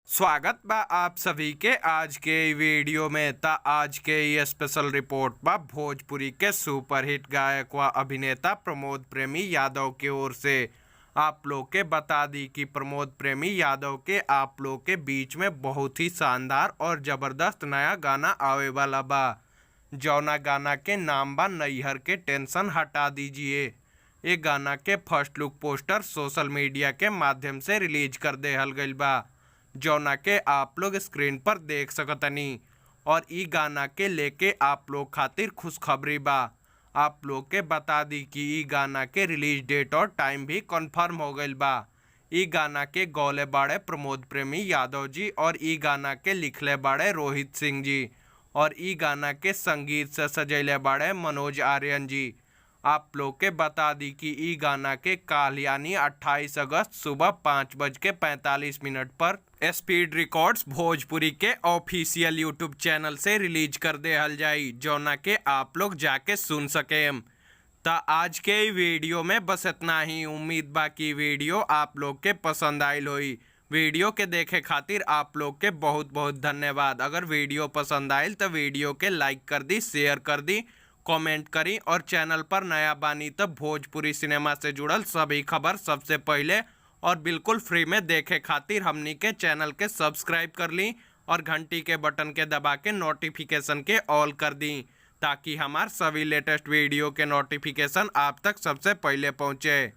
स्वागत बा आप सभी के आज के इ वीडियो में। ता आज के इ स्पेशल रिपोर्ट बा भोजपुरी के सुपरहिट गायक व अभिनेता प्रमोद प्रेमी यादव के ओर से। आप लोग के बता दी कि प्रमोद प्रेमी यादव के आप लोग के बीच में बहुत ही शानदार और जबरदस्त नया गाना आवे वाला बा, जौना गाना के नाम बा नैहर के टेंशन हटा दीजिए। ये गाना के first look poster social media के माध्यम से रिलीज कर देहल गइल बा, जौना के आप लोग स्क्रीन पर देख सकतनी। और इ गाना के लेके आप लोग खातिर खुशखबरी बा। आप लोग के बता दी कि इ गाना के रिलीज डेट और टाइम भी कंफर्म हो गइल बा। इ गाना के गौले बाड़े प्रमोद प्रेमी यादव जी और इ गाना के लिखले बाड़े रोहित सिंह जी और इ गाना के संगीत से सजैले बाड़े मनोज आर्यन जी। आप लोग के बता दी कि इ गाना के काल यानी 28 अगस्त सुबह 5:45 पर स्पीड रिकॉर्ड्स भोजपुरी के ऑफिशियल यूट्यूब चैनल से रिलीज कर देहल जाई, जौना के आप लोग जाके सुन सकेम। त आज के इ वीडियो में बस इतना ही। उम्मीद बा कि वीडियो आप लोग के पसंद आइल होई। वीडियो के देखे खातिर आप लोग के बहुत बहुत धन्यवाद। अगर वीडियो पसंद आइल तो वीडियो के लाइक कर दी, शेयर कर दी, कमेंट करी और चैनल पर नया बानी तो भोजपुरी सिनेमा से जुड़ल सभी खबर सबसे पहले और बिल्कुल फ्री में देखे खातिर हमनी के चैनल के सब्सक्राइब कर ली और घंटी के बटन के दबा के नोटिफिकेशन के ऑल कर दी, ताकि हमार सभी लेटेस्ट वीडियो के नोटिफिकेशन आप तक सबसे पहले पहुंचे।